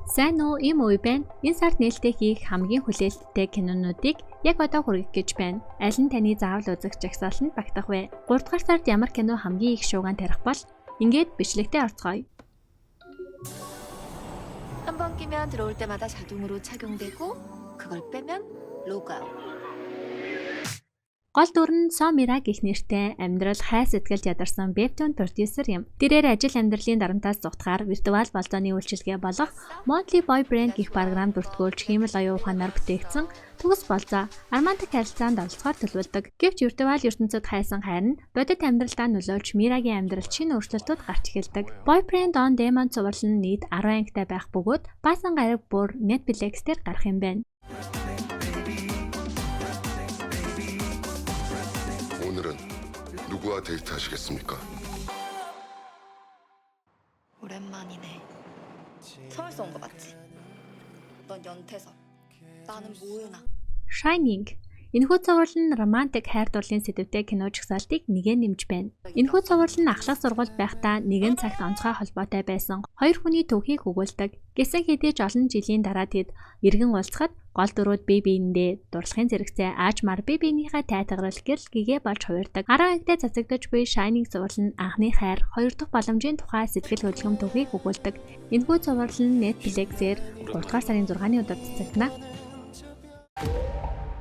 Сайн уу, ийм үе байна. Энэ сард нээлттэй хийх хамгийн хүлээлттэй кинонуудыг яг одоо хүргэх гэж байна. Аль нь таны заавал үзэх жагсаалтанд багтах вэ? 3 дугаар сард ямар кино хамгийн их шуугиан тарих бол? Ингээд бичлэгтээ орцгоё. 한 번 끼면 들어올 때마다 자동으로 착용되고 그걸 빼면 로그아웃. Гол дүр нь Сомира гэх нэртэй амьдрал хай сэтгэлд ядарсан вебтун продюсер юм. Тэрээр ажил амьдралын дарамтаас зугтахаар виртуал болзооны үйлчилгээ болох Monthly Boy Brand гэх програм бүртгүүлж хиймэл оюун ухаанаар бүтээгдсэн төгс болзоо романтик харилцаанд оролцохоор төлөвлөдөг. Гэвч виртуал ертөнцид хайсан хайр нь бодит амьдралдаа нөлөөлж Мирагийн амьдралд шинэ өөрчлөлтүүд гарч эхэлдэг. Boyfriend on Demand цуврал нь нийт 10 ангитай байх бөгөөд баасан гараг бүр Netflix дээр гарах юм байна. 오늘은 누구와 데이트하시겠습니까? 오랜만이네. 서울서 온 거 맞지? 넌 연태석. 나는 모은아. Shining. Энэхүү цуврал нь романтик хайр дурлалын сэдвтэй кино жагсаалтыг нэгэн нэмж байна. Энэхүү цуврал нь ахлах сургуульд байхдаа нэгэн цагт онцгой холбоотой байсан хоёр хүний түүхийг өгүүлдэг. Гэсэн хэдий ч олон жилийн дараа тэд эргэн уулзахад гол дүрүүд бие биендээ дурлахын зэрэгцээ аажмаар бие биенийхээ тайтгарал гэрэл гэгээ болж хувирдаг. 10 ангитай цацагдаж буй Shining цуврал нь анхны хайр, хоёр дахь боломжийн тухай сэтгэл хөдлөм түүхийг өгүүлдэг. Энэхүү цуврал нь Netflix-ээр 3 дугаар сарын 6-ны өдөр цацагдана.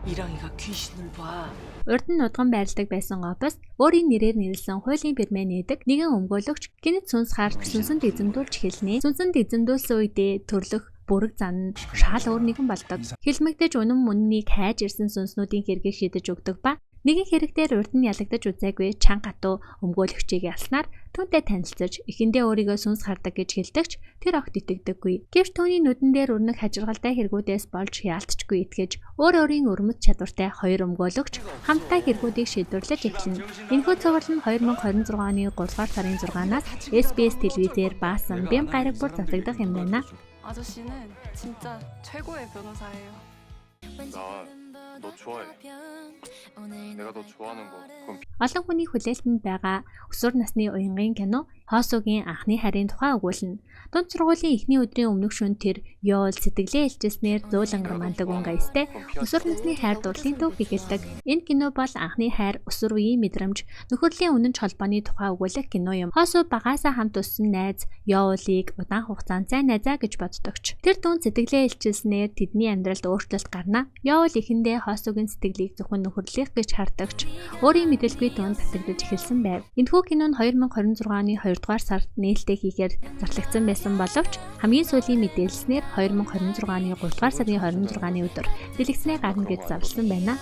이랑이가 귀신을 봐. Урд нь нудган байрладаг байсан Опс өөрийн нэрээр нэрлэсэн хуулийн бирмээ нээдэг нэгэн өмгөөлөгч гэнэт сүнс харж сүнсэнд эзэмдүүлж эхэлнэ. Сүнсэнд эзэмдүүлсэн үедээ төрлөх бүрэг зан нь шал өөр нэгэн болдог. Хилмигдэж үнэн мөннийг хайж ирсэн сүнснүүдийн хэргийг шийдэж өгдөг ба нэгэн хэрэг дээр урд нь ялагдаж үзээгүй чанга хатуу өмгөөлөгчийг ялснаар түүнтэй танилцаж эхэндээ өөрийгөө сүнс хардаг гэж хэлдэг ч тэр огт итгэдэггүй. Гэвч түүний нүдэн дээр өрнөх хажиргалтай хэрэгүүдээс болж яалтчгүй итгэж өөр өөрийн өрмөц чадвартай хоёр өмгөөлөгч хамтдаа хэрэгүүдийг шийдвэрлэж эхэлнэ. Энэхүү цуврал нь 2026 оны 3 дугаар сарын 6-наас SBS телевизээр баасан бэм гараг бүр цацагдах юм байна. 아저씨는 진짜 최고의 변호사예요. 나 너 좋아해. 내가 너 좋아하는 거 그건 Олон хүний хүлээлтэнд байгаа өсвөр насны уянгийн кино Хоосугийн анхны хайрын тухай өгүүлнэ. Дунд сургуулийн эхний өдрийн өмнөх шөнө тэр Йоол сэтгэлээ илчилснээр зөөлөн романтик өнгө аястай өсвөр насны хайр дурлалын төв эхэлдэг. Энэ кино бол анхны хайр, өсвөр үеийн мэдрэмж, нөхөрлийн үнэнч холбооны тухай өгүүлэх кино юм. Хоосу багаасаа хамт өссөн найз Йоолыг удаан хугацаанд сайн найзаа гэж боддогч. Тэр түн сэтгэлээ илчилснээр тэдний амьдралд өөрчлөлт гарна. Йоол эхэндээ Хоосугийн сэтгэлийг зөвхөн нөхөрлөх гэж хардагч. Өөрийн мэдэлгүй түн татагдаж эхэлсэн байв. Энэхүү кино нь 2026 оны 2 дугаар сард нээлттэй хийхээр зарлагдсан байсан боловч хамгийн сүүлийн мэдээлснээр 2026 оны 3 дугаар сарын 26-ны өдөр дэлгэцнээ гарна гэж зарласан байна.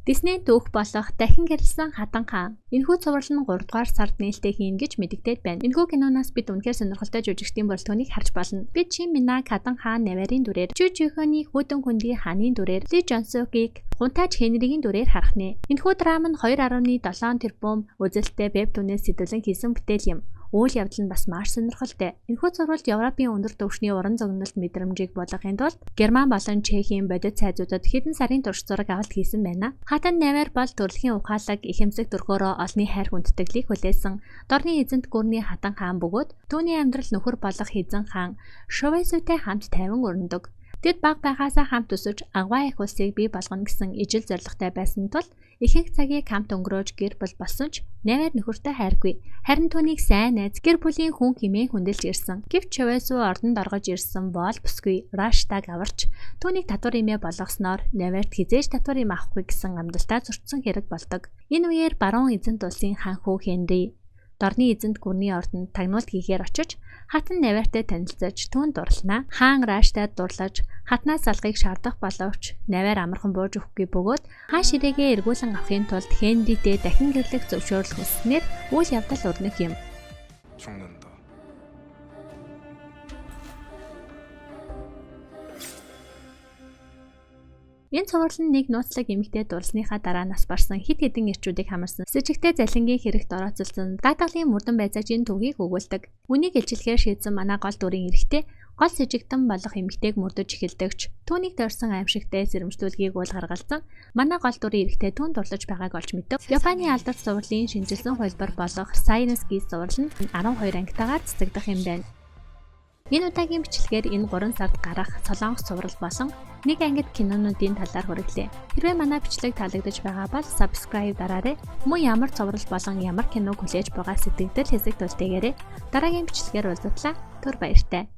Disney түүх болох Дахин гэрэлсэн Хадан хаан. Энэхүү цуврал нь 3 дугаар сард нээлттэй хийнэ гэж мэдэгдээд байна. Энэхүү киноноос бид үнэхээр сонирхолтой жүжигчдийн бүрэлдэхүүнийг харж болно. Бид Шин Минаг Хадан хаан Наварын дүрээр, Чү Чихөний Хүдэн Хүндий хааны дүрээр, Ли Жонсогийг Хунтач Хенригийн дүрээр харах нэ. Энэхүү драм нь 2.7 тэрбум үзэлттэй веб түнээс сэдвлэн хийсэн бүтээл юм. Үйл явдал нь бас маш сонирхолтой. Энэхүү цувралд Европын өндөр түвшний уран зогнолт мэдрэмжийг болгохын тулд Герман болон Чехийн бодит сайзуудад хэдэн сарын турш зураг авалт хийсэн байна. Хатан Навар бол төрөлхийн ухаалаг ихэмсэг төрхөөрөө олонний хайр хүндэтгэлийг хүлээсэн дорны эзэнт гүрний хатан хаан бөгөөд түүний амьдрал нөхөр болох эзэн хаан Шувэсүтэй хамт тайван өрнөдөг. Тэд баг байгаасаа хамт өсөж агваа их улсыг бий болгоно гэсэн ижил зорилготой байсан тул ихэнх цагийг хамт өнгөрөөж гэр бүл болсон ч Навар нөхөртэй хайргүй. Харин түүнийг сайн найз гэр бүлийн хүн хэмээн хүндэлж ирсэн. Гэвч Чавесу ордонд оргож ирсэн бол бүсгүй Раштаг аварч түүнийг татвар эмээ болгосноор Наварт хизээж татвар эм авахгүй гэсэн амлалтаа зөрчсөн хэрэг болдог. Энэ үеэр баруун эзэнт улсын хаан хүү Хенри дорны эзэнт гүрний ордонд тагнуулт хийхээр очиж хатан Навартай танилцаж түүнд дурлана. Хаан Раштад дурлаж хатнаас салгыг шаардах боловч Навар амархан бууж өгөхгүй бөгөөд хаан ширээгээ эргүүлэн авахын тулд Хенритэй дахин гэрлэх зөвшөөрөл хүсснээр үйл явдал өрнөх юм. 죽는다. Энэ цуврал нь нэг нууцлаг эмэгтэй дурласныхаа дараа нас барсан хэд хэдэн эрчүүдийг хамарсан сэжигтэй залингийн хэрэгт орооцолсон даатгалын мөрдөн байцаагчийн түүхийг өгүүлдэг. Үнийг илчилэхээр шийдсэн манай гол дүрийн эрэгтэй Гол сэжигтэн болох эмэгтэйг мөрдөж эхэлдэгч түүнийг дорьсон аимшигтай сэрэмжлүүлгийг уул гаргалзан манай гол дүрийн эрэгтэй түүнд дурлаж байгааг олж мэдэв. Японы алдарт цувралын шинэчилсэн хувилбар болох Steins Gate цуврал нь 12 ангитайгаар цацагдах юм байна. Энэ удаагийн бичлэгээр энэ 3 сард гарах Солонгос цуврал болон нэг ангид кинонуудын талаар хүргэлээ. Хэрвээ манай бичлэг таалагдаж байгаа бол subscribe дараарай. Мөн ямар цуврал болон ямар киног хүлээж байгаа сэтгэгдэл хэсэгт үлдээгээрэй. Дараагийн бичлэгээр уулзтлаа. Түр баяртай.